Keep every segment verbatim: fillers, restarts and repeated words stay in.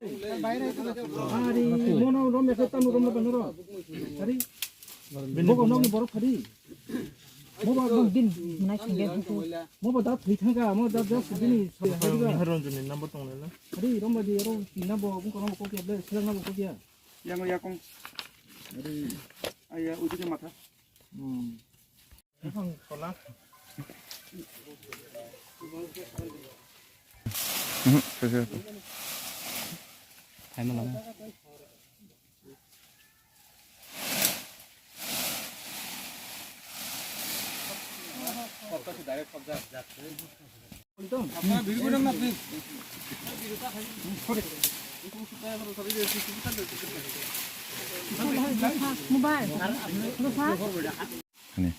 Ari, mono rom ya, tanu rom rom rom. Ari, bogo nokni borok phadi. Mo ba bang din, nai sengge huku. Mo ba da thwi thangka, mo da just bini. Miharanjani number tong nai na. Ari, rom ba di, aro tina bo, bung kono ko kya ble, silang na bo ko kya. Yang yakong. Ari. Aya, ujine matha. Hmm. Mobile. Ani.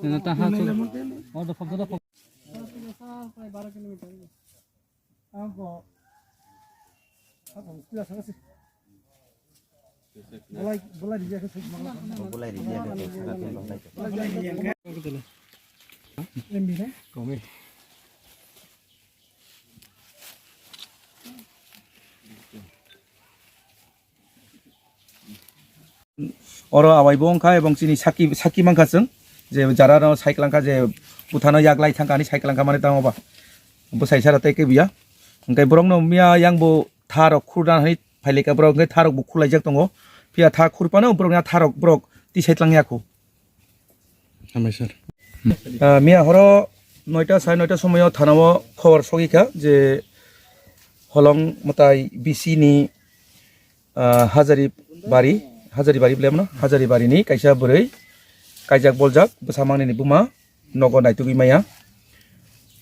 Nang ta ha ko. Order pop, order pop. Bolai, bolai rijak khe. Bolai rijak khe. Oro awai bo wngkha, ebong chini saki, saki mankha chwng, je jara no sai kwlangkha, je buthano yak lai thangkha, ani sai kwlangkha, mane tamo ba bwsai sara tei kebiya. Hwnkhe borok no miya yang bo tha rok khurdan hai phailika, borok hwnkhe tha rok bo khurlaijak tongo, phiya tha khurpano borok ni a tha rok borok tisai tlang ya kho. Hambai sir. Ah, miya horo noita, sare noita somoyo thanao khobor sogwi kha je Holong mwtai B C ni, ah, Hajari bari, Hajari bari bwle mano, Hajari bari ni kaisa bwrwi kaijak boljak bwsa mangni ni buma nogo naitugwi maya.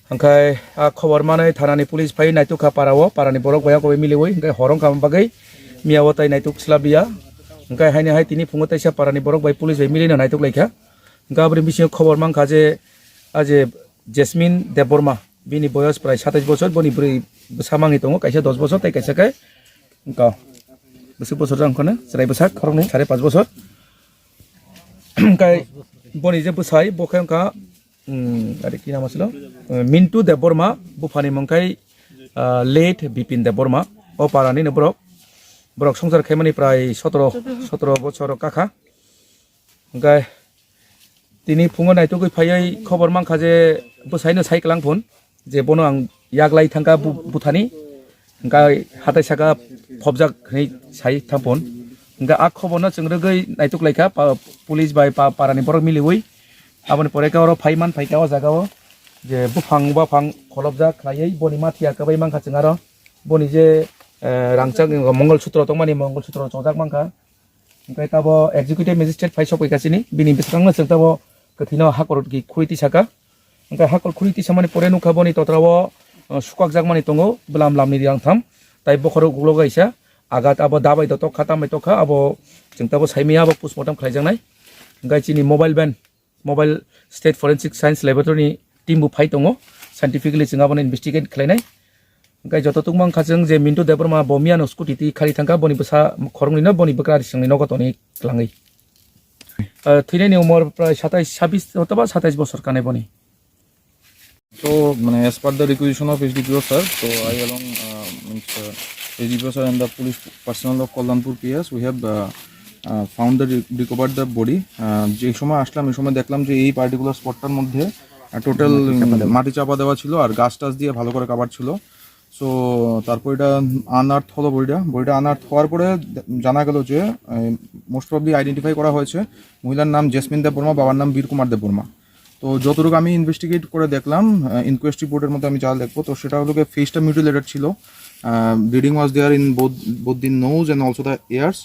Hwnkhe a khobor manwi thanani police phai naituk kha para o, parani borok bai o koboi miliwi, hwnkhe hor wngkha bagwi miya o tai naituk swlabya. Hwnkhe haini hai tini phungo teisa parani borok bai police bai milino naituk laikha. Hwnkhe aboni bisingo khobor mankha je, a je Jasmine Debbarma, bini boyos prai satais bosor, boni bwrwi bwsa mangwi tongo, kaisa dos bosor tei kaisa khe wngkha bwswk bosor jang kheno chwrai bwsa khoroknwi sare pach bosor. Hwnkhe boni je bwsai bo khe wngkha, Hmm, ari ki nam asilo? Eh, Mintu Debbarma, buphani mung khai, ah, late Bipin Debbarma. O parani no borok, borok songchar khaimani prai sotro, sotro bochor kakha. Hwnkhe tini phungo naitugwi phaiwi khobor mankha je bwsaino sai kwlang phun, je bono ang yak lai thangkha bu-, buthani. Hwnkhe hatai saka phobjak hinwi sai thampon. Hwnkhe a khoborno chwng rwgwi naituk laikha, pa-, police bai pa-, parani borok miliwi. Aboni pore khe oro phai man phaikha o jaga o je buphang baphang kholopjak khlaiwi boni mathiya kwbai mankha chwng aro. Boni je, eh, rangchak Mongol Sutro tongmani Mongol Sutro chojak mankha. Hwnkhe tabo executive magistrate phai sokphaikha chini, bini bwskango chwng tabo kwthwino hakor khuri tisaka. Hwnkhe hakor khuri tisamani pore nukha boni totra o, uh, sukakjakmani tongo, bwlam lamni rang tham, tai bokhorok ulo kaisa, agat abo dabai do tokha, tambai tokha, abo chwng tabo saimaya abo postmortem khlaijaknai. Hwnkhe chini mobile van, mobile State Forensic Science Laboratory ni team bo phai tongo, scientifically chwng abono investigate khlainai. Hwnkhe joto tungma wngkha chwng je Mintu Debbarma bo miyano scooty twi khari thangkha, boni bwsa khoroknwi no boni bwkra risingni nogo tonwi kwlangwi. Ah, thwinani umor prai satais, sabis otoba satais bosor kanai boni. So, mane, as per the requisition of S D P O sir, so I along, uh, means, uh, S D P O sir and the police personnel of Kalyanpur P S, we have, uh, uh, found the re-, recovered the body. Uh, যে সময় আসলাম, এই সময় দেখলাম যে এই পার্টিকুলার স্পটটার মধ্যে, আহ, টোটাল, মাটি চাপা দেওয়া। উম, মাটি চাপা দেওয়া ছিল আর গাছ টাছ দিয়ে ভালো করে কাভার ছিল। সো তারপর এটা আনআর্থ হলো বডিটা। বডিটা আনআর্থ হওয়ার পরে দে-, জানা গেল যে, আহ, মোস্ট প্রবলি আইডেন্টিফাই করা হয়েছে। মহিলার নাম জেসমিন দেববর্মা, বাবার নাম বীর কুমার দেববর্মা। তো যতটুকু আমি ইনভেস্টিগেট করে দেখলাম, আহ, ইনকোয়েস্ট রিপোর্টের মধ্যে আমি যা দেখবো, তো সেটা হলো গিয়ে ফেসটা মিউটিলেটেড ছিল। আহ, bleeding was there in both, both the nose and also the ears।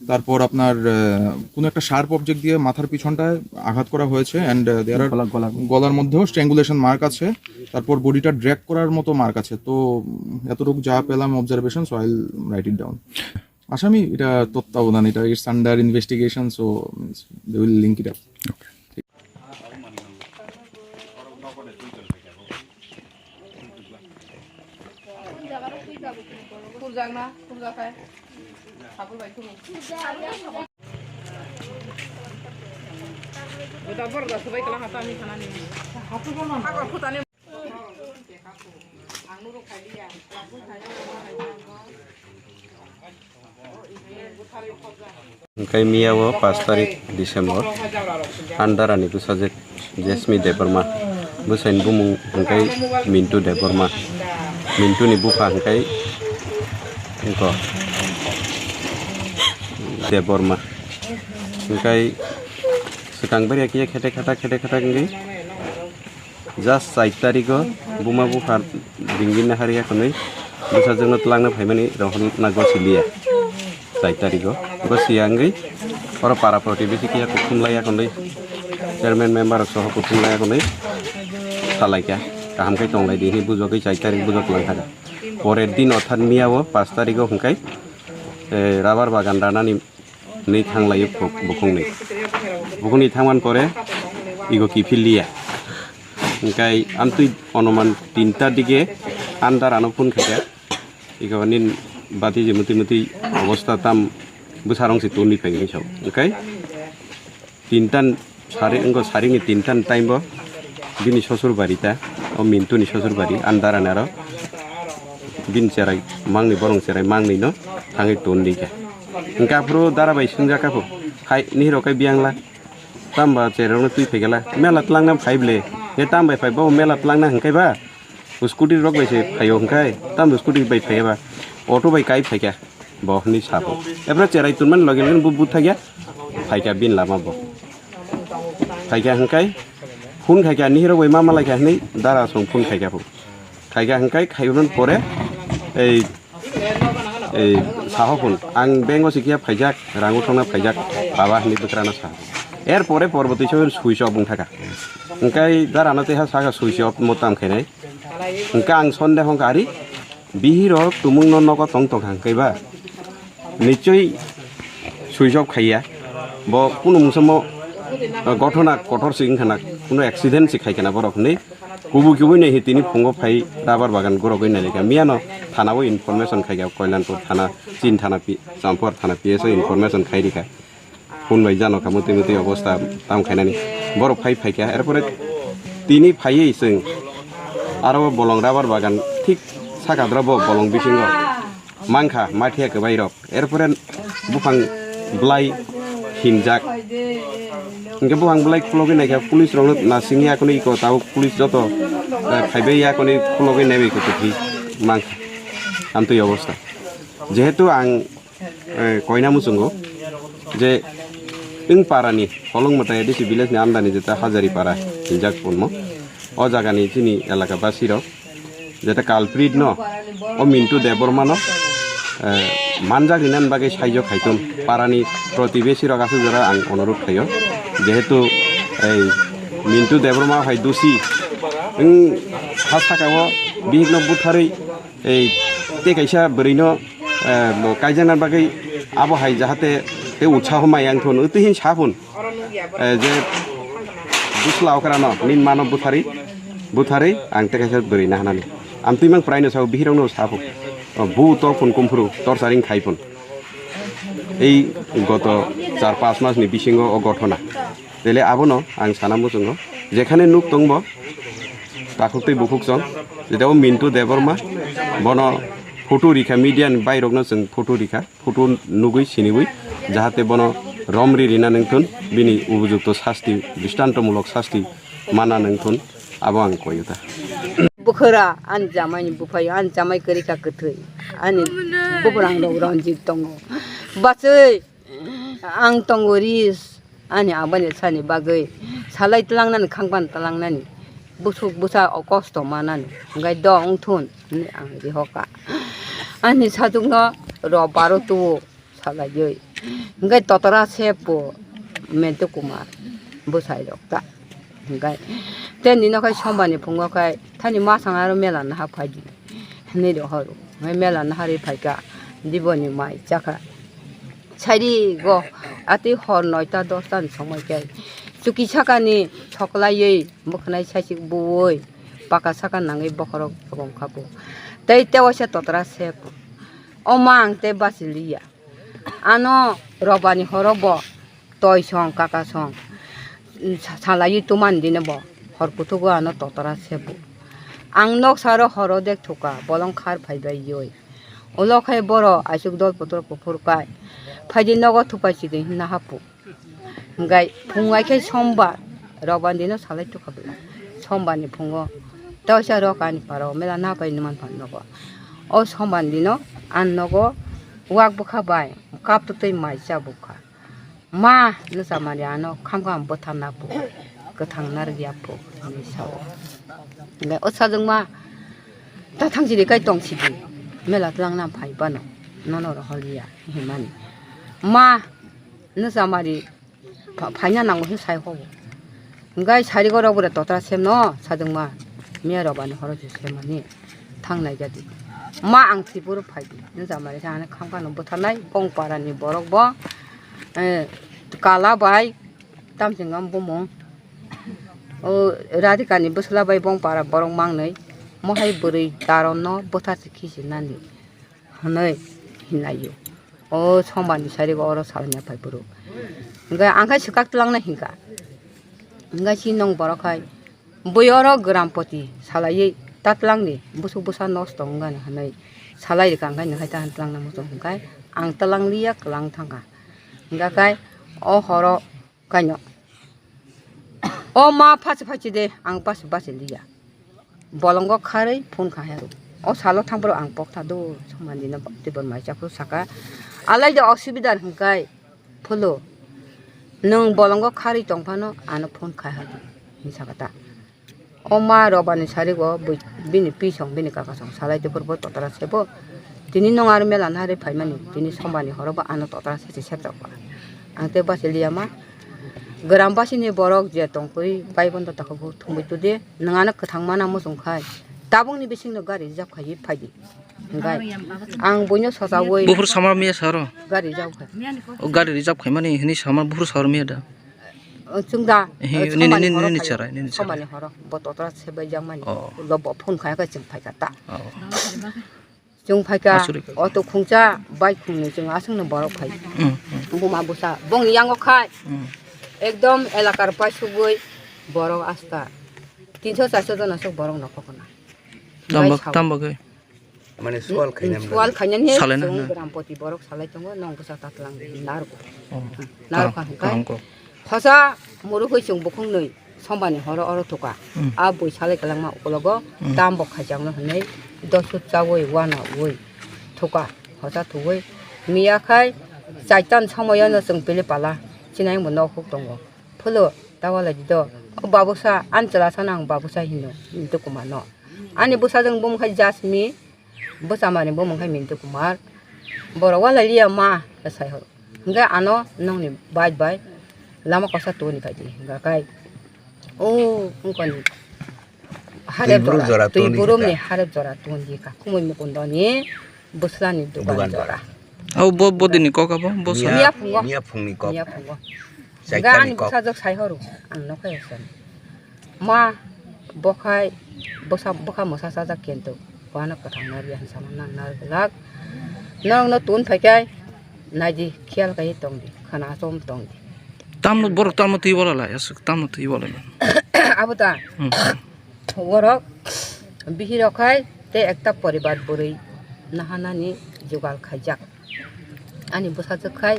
তারপর আপনার, আহ, কোনো একটা শার্প অবজেক্ট দিয়ে মাথার পিছনটায় আঘাত করা হয়েছে। And, আহ, there are গলা, গলা। গলার মধ্যেও স্ট্র্যাঙ্গুলেশন মার্ক আছে। তারপর বডিটা ড্র্যাগ করার মতো মার্ক আছে। তো, উম, এতটুকু যা পেলাম observation, so I'll write it down। আসামি এটা তত্ত্বাবধান, এটা is under investigation, so means they will link it up. Hingkai miya o pash tarik December, Andarani bwsajwk Jasmine Debbarma, bwsaini bumung hingkai Mintu Debbarma, Mintuni bupha hingkai eko Debbarma, hingkai swkang bari khe khete khata khete khata hingwi. Just char tarigo buma bupha dingdin nahari yakunwi bwsajwkno twlangna phaimani rohorna gosiliya. Char tarigo gosiya wngwi oro para protibesi kiya kuthumlai yakunwi chairman member rok soho kuthumlai yakunwi salaikha, kaham khe tonglaidi hinwi bujogwi char tarik bujok langkha. Porer din orthat miya o pash tarigo hwnkhe, eh, rubber bagan ranani nwi thanglaio phuk-, bukhukni. Bukhukni thangmani pore ego kiphil liya. Hingkai amtwi onuman tinta dige andar ano phone khaikha. Ego nini bati je muti muti obosta tam bwsarong se tongwi phai hinwi sao. Hingkai tinta sari wngkha, saringni tinta ni time bo bini sosur bari ta, o Mintu ni sosur bari, ani dara ni aro bini cherai mangni, borong cherai mangni no thangwi ton di kha. Hingkhe aphuru dara bai swngjak kha pho, hai nihiro khe biyang la, tamba cherai rok no twi phai khe la, mela twlang na phai ble, he tam bai phai bo mela twlang na hingkhe ba, scooty rok bai se phai o hingkhe, tamba scooty bai phai ba, auto bai kai phai kha. Bo hwnwi sabo. Ebra cherai tonmani loge loge bo buthakya, phaikha bini lama bo. Phaikha hwnkhe, phone khaikha, nihiro bai ma malaikha hwnwi dara song phone khaikha pho. Khaikha hwnkhe, khaimani pore, ei, ei, saho phone, "Ang bank o sikya phaijak, rang uthokna phaijak, baba," hwnwi bwkrano saho. Er pore porbo twi switch off wngthaka. Hwnkhe darano teiha saka switch off mo tam khainai. Hwnkhe ang sonde hwnkha, "Ari, bihirok tumungno nogo tong tongkha hwnkhe ba? Nichoi switch off khaiya. Bo kunu mungsa mo, uh, gothona kotor se wngkha na, kunu accident se khaikha na borok," hwnwi kubui kubui naihi tini phungo phai rubber bagan gorogwi nailaikha. Miyano thana o information khaikha, Koilanpur thana, Chin thana, Pi-, Champur thana P S o information khai rikha. Phone bai jano kha, muti muti obosta tam khainani. Borok phai phaikha, erpore tini phaiwi chwng aro bolong rubber bagan thik sakadra bo bolong bisingo mankha, mathiya kwbai rok. Erpore buphang bwlai hinjak. Hingke buphang bwlai khulogwi naikha, police rokno nasingya kunu iko tabuk police joto, eh, phaibai ya kunu khulogwi naibai khe kwthwi mankha. Amtwi obosta. Jehetu ang eh, koina muchungo je wng parani Holong Mwtai A D C village ni under ni jeta Hajari para hinjak punmo. O jaga ni chini elaka basi rok jeta culprit no, o Mintu Debbarma no, eh, manjak rinani bagwi saijo khaitun parani protibesi rok aswk jora ang onurodh khaio. Jehetu ei Mintu Debbarma hai dusi wng ha saka o bihik no butharwi ei tei kaisa bwrwi no, eh, bo kaijakna bagwi abo hai jahate tei utsaho mai ang thun, twi hin sa phun, eh, je bwsla okrano nini mano buthari, buthari ang tei kaisa bwrwi na hanani. Amtwi mang prai no sao, bihirok no sa phun. O bu to phun kumphuru, torturing khai phun. Ei goto char panch mas ni bisingo o gothona. Tele abono ang sana muchungo, jekhane nuk tongbo, takhuk tei bukhuk chwng, jeta o Mintu Debbarma, bono photo rikha, media ni bairokno chwng photo rikha, photo nugwi siniwi, jahate bono romri rina nangthun, bini ubujukto sasti, dristantomulok sasti mana nangthun, abo ang koyota. Bukhara, ani jamai ni buphayo, ani jamai kwrwi kha kwthwi, ani bubrang rok Ranjit tongo, bachwi. Ang tongo ris, ani aboni sani bagwi salai tlangnani, khangpan tlangnani, busuk busa o kosto manani, hwnkhe do wngthun hwnwi ang rihoka. Ani sajwkno ro baro tuo salaiwi, hwnkhe totora se po Mentu Kumar bwsai rok ta. Hwnkhe tei nino khai sombani phungo khai thani masang aro mela naha phaidi hinwi rohoro. Hwnkhe mela naharwi phaikha, diboni mai chakha. Sairigo, atwi hor noita dosta ni somoi khe chuki sakani soklaiwi mwkhwnai saisik buwi paka saka nangwi bokhorok bongkha bu. Tei tewaisa totra se bu. O ma ang tei bachiliya. Ano robani horo bo toi song kaka song sa-, salaiwi tumani dino bo hor kuthugo ano totra se bu. Ang noksa ro horo dek thuka bolong khar phaibai yoi. Ulo khai boro aisuk dol putor kuphur kai. Phaidi nogo thupai chidi hinna hapu. Hingkai phung ai khai sombar, roban dino salai tukha bela. Sombar ni phungo. Tawisa rok ani paro mela na pai numan phan nogo. O sombar dino an nogo wak bukha bai kap tutui mai cha bukha. Ma, nwchamari ano khamkha bwtharna bu kwthang narwkya phu, hinwi sao. Hingkhe o sajwkma ta thang sidi kai tong sidi, mela twlangna phai bano, nono rohorliya hinmani. Ma, nwchamari pha-, phaina nango hin sai hobo. Hingkhe sari gorok bwrwi totra semno sajwkma miya robani horo se semani thangnai jadi. Ma ang thwiporo phaidi, nwchamari sa ano khamkha no bwtharnai bong parani borok bo, eh, kala bai tamsingam bumung, o Radhikani bwsla bai bong para borok mangnwi mohai bwrwi daronno bwtharsi khisinani. Hwnwi hinlaio. O sombarni sarigo oro salnai phai phuru. Hingkhe ang khai swkak twlangna hinkha. Hingkhe si nong borok khai bui oro grampoti salaiwi ta twlangdi, bwswk bwsa nosto wngani hwnwi salai rikha, hingkhe nwkhai ta twlangna muchung hwnkhai ang twlangliya kwlang thangkha. Hingkha khai o horo Kaino. O ma phachi phachi de, ang basi basi liya. Bolongo kharwi phone kha heru. O salo thangphuru ang pokta do, somani no tibor mai chaphuru saka. Alai de osubidar hwnkhe, pholo. Nwng bolongo kharwi tongphano ano phone kha heru, hin saka ta. O ma robani sarigo bui-, bini pi song, bini kaka song salai de phuru bo totara sebo. Tini nwng aro mela nari phaimani, tini sombarni horo bo ano totara sese sepjak ba. Ang tei basi liya ma. Gram basini borok je tongkui bai bondo takhuk bo thumui tudi, nwng ano kwthang mana muchung khai. Tabukni bisingno gari reserve khaiwi phaidi. Hingkhe ang buino sochaui Buphuru samar miya saro. Gari reserve khai. O gari reserve khaimani hini samar buphuru saro miya da. O chwng da, Ehe, o nini, somani nini, horo nini khayo. Chara, nini chara. Somani horo, bo totra sebaijakmani. Oh. Ulo bo phone khaikhe chwng phaikha ta. Oh. Chwng phaikha, Asuri kha. Auto khungsa, bike khungni chwng aswkno borok phai. Mm, mm. Buma bwsa, bongni yango khai. Mm. Ekdom elakar paisugwi borok asta tinso charso jona sok borok nokho khna. Tamba, Bai sao. Tamba khe. Mane sual khainani. Sual khainani Salaina chwng hwnna. Grampoti borok salai tongo, nong bwsa tatlang narwk. Oh. Narwk kaham kha hwnkhe. Kaham kok. Hosa murukhui chwng bukhung nwi sombani horo oro thuka. Hmm. A bui salai kwlangma ukologo Hmm. Tam bo khaijakno hwnwi dosut chaui wanaui thuka. Hosa thuwi miya khai chaitan somoyono chwng pili pala chinai bo nok huk tongo. Pholo ta walai di do. O babusa, ani chwla sano ang babusa hino, Mintu Kumar no. Ani bwsajwk bumung khai Jasmine, bwchamani bumung khai Mintu Kumar. Borok walai liya ma, sai horo. Hingke ano nongni bike bai lama kosa toni phaidi. Hingka kai, o, wngkoni harep Twi buru jora, jora twi toni burumni kha. Harep jora toni kha. Khumui mukundoni. Bwslani dugan Dugan jora. Jora. Abo bo, bo dini kok abo? Bo sa- Miya phungo. Miya phungni kok. Miya phungo. Chaitani Ga ani kok. Bwsajwk sai horo, ang nokha yasan. Ma, bokhai, bwsa, bwkha mwsa sajak kento. Wano kwthang narya hinwi sama nang narwk glak. Norokno tun phaikhai, naidi, khiyal khai tongdi, khana chom tongdi. Tamno borok tamno twi bola lai, aswk tamno twi bola lai. Abo ta. Hmm. Borok bihirok hai tei ekta poribar bwrwi nahanani jugal khaijak. Ani bwsajwk khai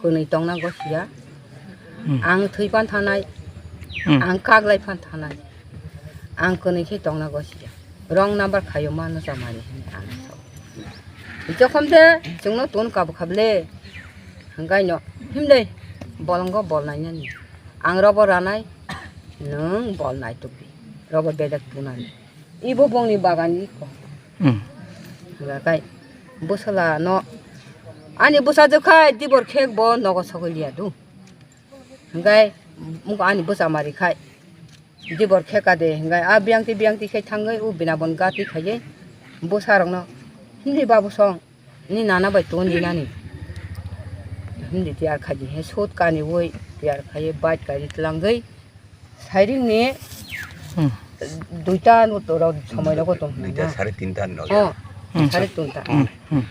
kwnwi tongna gosiya. Hmm. Ang thwi pan thanai, Hmm. Ang kaglai pan thanai. Ang kwnwi khe tongna gosiya. Wrong number khaio ma no chamani hinwi ang sao. Jokhom de chwngno ton kabo khablai. Hwnkhaino himlai bolongo bol nainani. Ang robo ranai, nwng bol naitukdi. Robo bedek tunani. Ibo bongni bagan iko. Hmm. Hingkha kai bwsala no ani bwsajwk khai dibor khek bo nogo sogwi liya do. Hingkai ani bwsa mari khai dibor kheka de hingkai a biyangti biyangti khai thangwi o bina bon gati khaiwi bwsa rokno himdi babu song. Ni nana bai ton dinani. Hindi tiyar khaji he sot kani woi tiyar khaye bike kari tlangwi. Sairing ni Hmm. duita no to rok somoi rogo tong Duita na. Sare tinta no. Oh, Hmm. sare tinta. Hmm. Hmm.